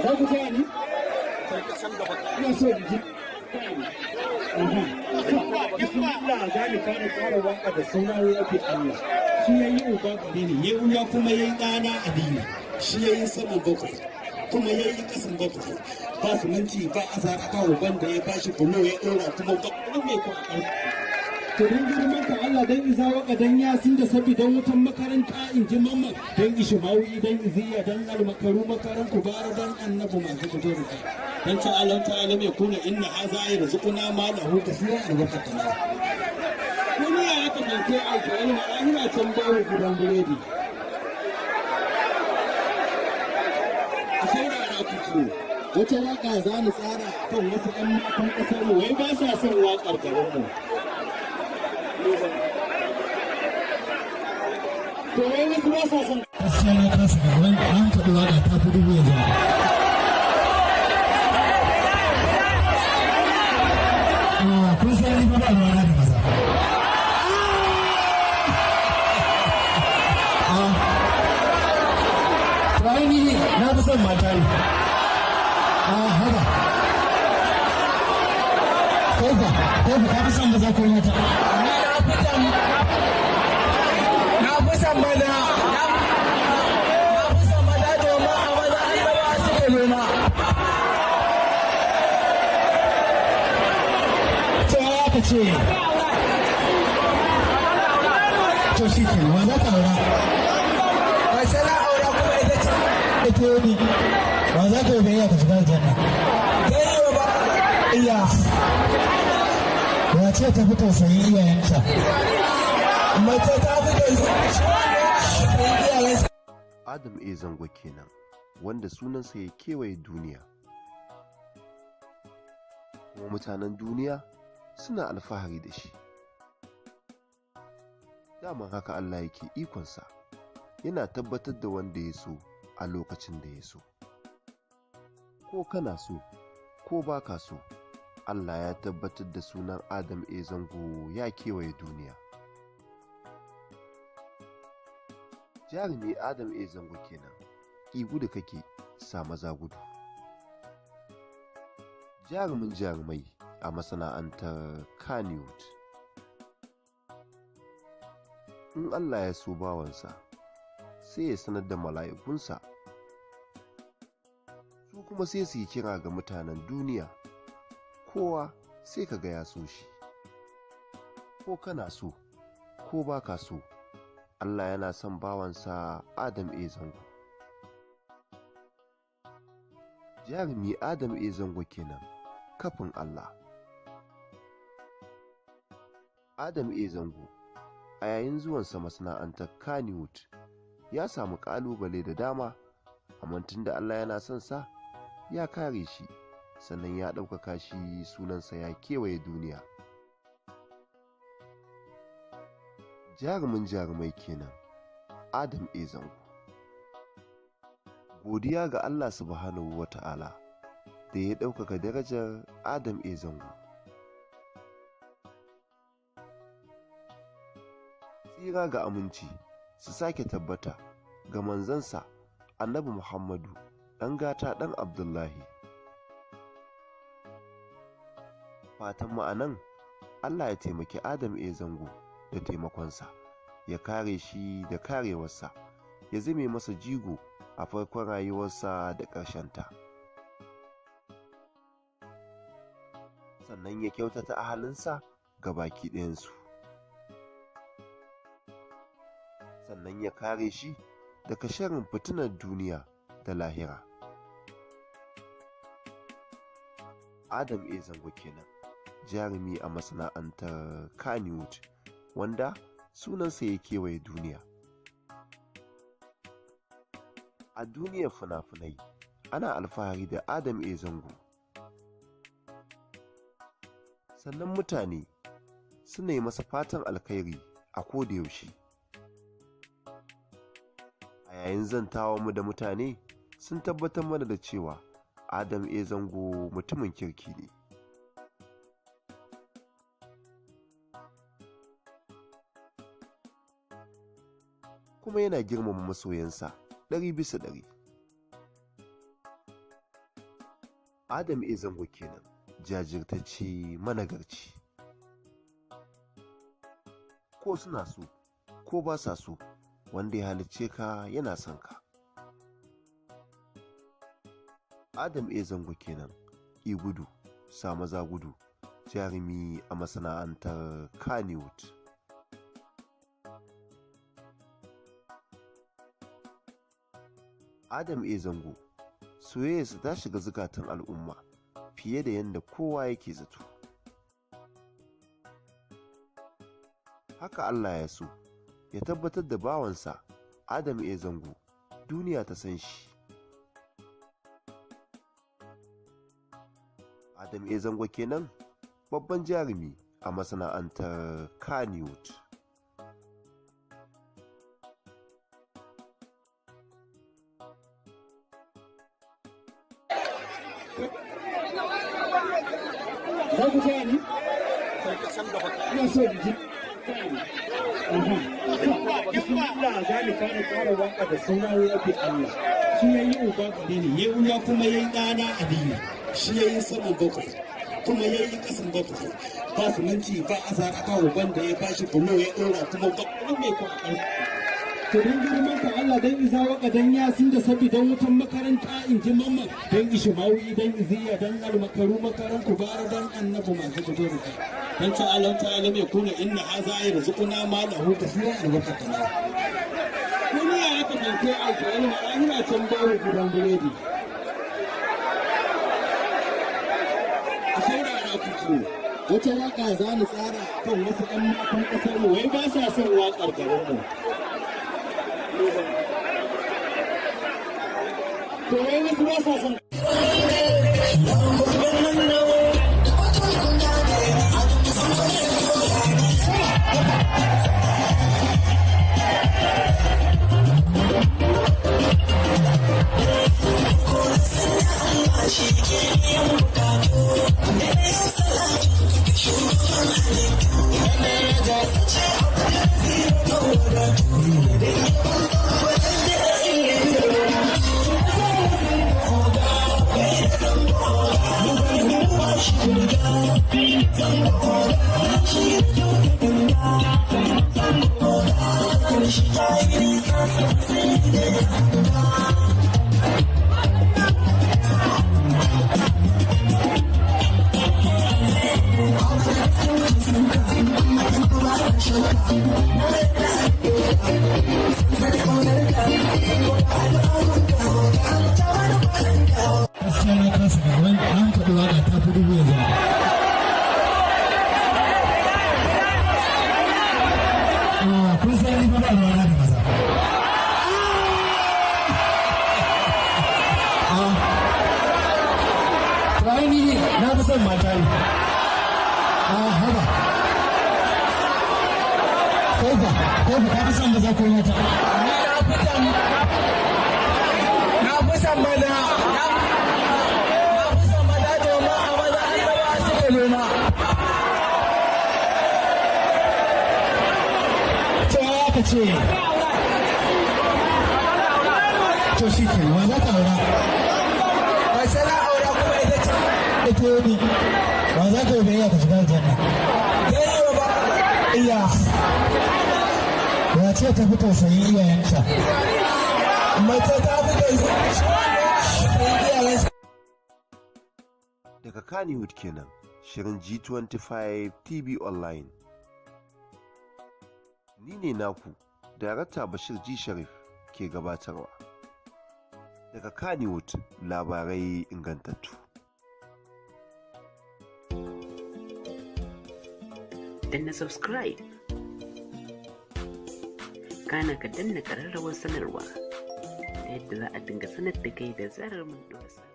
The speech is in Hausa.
Za ku taya ni? Ina so in ji. Bismillah, za mu fara tsara waka da sunan Rabbi Allah. Shi ya yi uba gare ni, ya uwa kuma ya yi ɗana a dini. Shi ya yi saman bakwai, kuma ya yi ƙasan bakwai. Ba siminti ba azara ba uban da ya bashi bulo ya ɗora kuma ba mai ko a. To don girman ka Allah, dan iza waka, dan yasin da sabi, dan wutan makaranta in ji mamman, dan ishimawi, dan iziya, dan almakaru makaran kubara, dan annabu masu fito da kai. Dan ta'ala ta'ala mai kuna inna haza yarzuquna ma lahu kasira albarkata. Duniya ya kasance alƙawari ma ina can babu gidan biredi. A saurara ku ce wata waka za mu tsara kan wasu 'yan matan ƙasar mu, wai ba sa son waƙar garinmu. To wai wasu ba sa son Gaskiya na kasa ga wani an faɗi waƙa ta fi dubu yanzu. Kun san ni fa ba ruwana da maza. To ai ni na fi son mata ne. Haba. Kai fa, kai fa ka fi son maza ko mata? Na fi son maza. Na fi son maza domin a maza annabawa suka noma. To ya aka ce. To shi ke, wa za ka aura? Mace na aura kuma ita ce. Ita ne. Wa za ka yi biyayya ka shiga aljanna? Kai yi wa ba Iya. Wace ta fi tausayin iyayenta? Mace ta fi tausayin iyayensa. Adam A. Zango kenan, wanda sunansa ya kewaye duniya. Kuma mutanen duniya suna alfahari da shi. Daman haka Allah yake ikonsa, yana tabbatar da wanda ya so a lokacin da ya so. Ko kana so, ko ba ka so, Allah ya tabbatar da sunan Adam A. Zango ya kewaye duniya. Jarumi Adam A. Zango kenan, ƙi gudu kake sa maza gudu. Jarumin jarumai a masana'antar Kannywood. In Allah ya so bawansa, sai ya sanar da mala'ikunsa, su kuma sai su yi kira ga mutanen duniya, kowa sai ka ga ya so shi. Ko kana so, ko ba ka so, Allah yana son bawansa Adam A. Zango. Jarumi Adam A. Zango kenan, kafin Allah. Adam A. Zango a yayin zuwansa masana'antar Kannywood ya samu ƙalubale da dama, amma tunda Allah yana son sa, ya kare shi, sannan ya ɗaukaka shi, sunansa ya kewaye duniya. Jarumin jarumai kenan, Adam A. Zango. Godiya ga Allah subhanahu wa ta'ala da ya ɗaukaka darajar Adam A. Zango. Tsira ga aminci su sake tabbata ga manzansa Annabi Muhammadu ɗan gata ɗan Abdullahi. Fatan mu anan Allah ya taimaki Adam A. Zango da taimakonsa, ya kare shi da karewarsa, ya zame masa jigo a farkon rayuwarsa da ƙarshenta. Sannan ya kyautata ahalinsa ga baki ɗayansu. Sannan ya kare shi daga sharrin fitinar duniya da lahira. Adam A. Zango kenan, jarumi a masana'antar Kannywood, wanda sunansa ya kewaye duniya. A duniyar fina-finai ana alfahari da Adam A. Zango. Sannan mutane suna yi masa fatan alkhairi a kodayaushe. A yayin zantawa mu da mutane sun tabbatar mana da cewa Adam A. Zango mutumin kirki ne. Kuma yana girmama masoyansa 100%. Adam A. Zango kenan, jajirtacce managarci. Ko suna so, ko ba sa so, wanda ya halicce ka yana son ka. Adam A. Zango kenan, i gudu, sa maza gudu, jarumi a masana'antar Kannywood. Adam A. Zango, soyayyarsa ta shiga zukatan al'umma fiye da yadda kowa yake zato. Haka Allah ya so, ya tabbatar da bawansa Adam A. Zango duniya ta san shi. Adam A. Zango kenan, babban jarumi a masana'antar Kannywood. Za ku taya ni? Ina so in ji. Bismillah, za ni fara ƙara waƙa da sunan Rabbi Allah. Shi ya yi uba gare ni, ya uwa kuma ya yi ɗana Aliyu. Shi ya yi saman bakwai, kuma ya yi ƙasan bakwai. Ba siminti ba a za a uban da ya bashi bulo ya ɗora kuma ba wani mai kwakwar. To don girman ka Allah, dan iza waka, dan yasin da sabi, dan wutan makaranta in ji mamman, dan ishimawi, dan iziya, dan almakaru makaran kubara, dan annabu masu gudu da dan ta'alam ta'alam ya kuna inna haza ya rizquna ma lahu kasira albarkata. Wani ya aka fanke alƙawari ma ina can babu gidan biredi. A saurara ku ji wata waka za ni tsara kan wasu 'yan matan ƙasar mu, wai ba sa son waƙar garinmu. To wai wasu ba sa son Gaskiya na kasa ga wani an faɗi waƙa ta fi dubu yanzu. Ah, kun san ni fa ba ruwana da maza. Ah. To ai ni na fi son mata ne. Ah, haba. Kai fa, kai fa ka fi son maza ko mata? Na fi son maza. Na fi son maza domin a maza annaba suka noma. To ai aka ce. To shi ke, wa za ka aura? Mace na aura kuma ita ce. Ita ne. Wa za ka yi biyayya ka shiga aljanna? Dan yi wa ba. Iya. Ya ce ta fi tausayin iyayenta. Mace ta fi tausayin iyayensa. Daga Kannywood kenan, shirin G25 TV Online. Ni ne naku, Darakta Bashir G. Sharif ke gabatarwa. Daga Kannywood, labarai ingantattu. Danna subscribe, kana ka danna ƙararrawar sanarwa ta yadda za a dinga sanar da kai da zarar mun ɗora sabon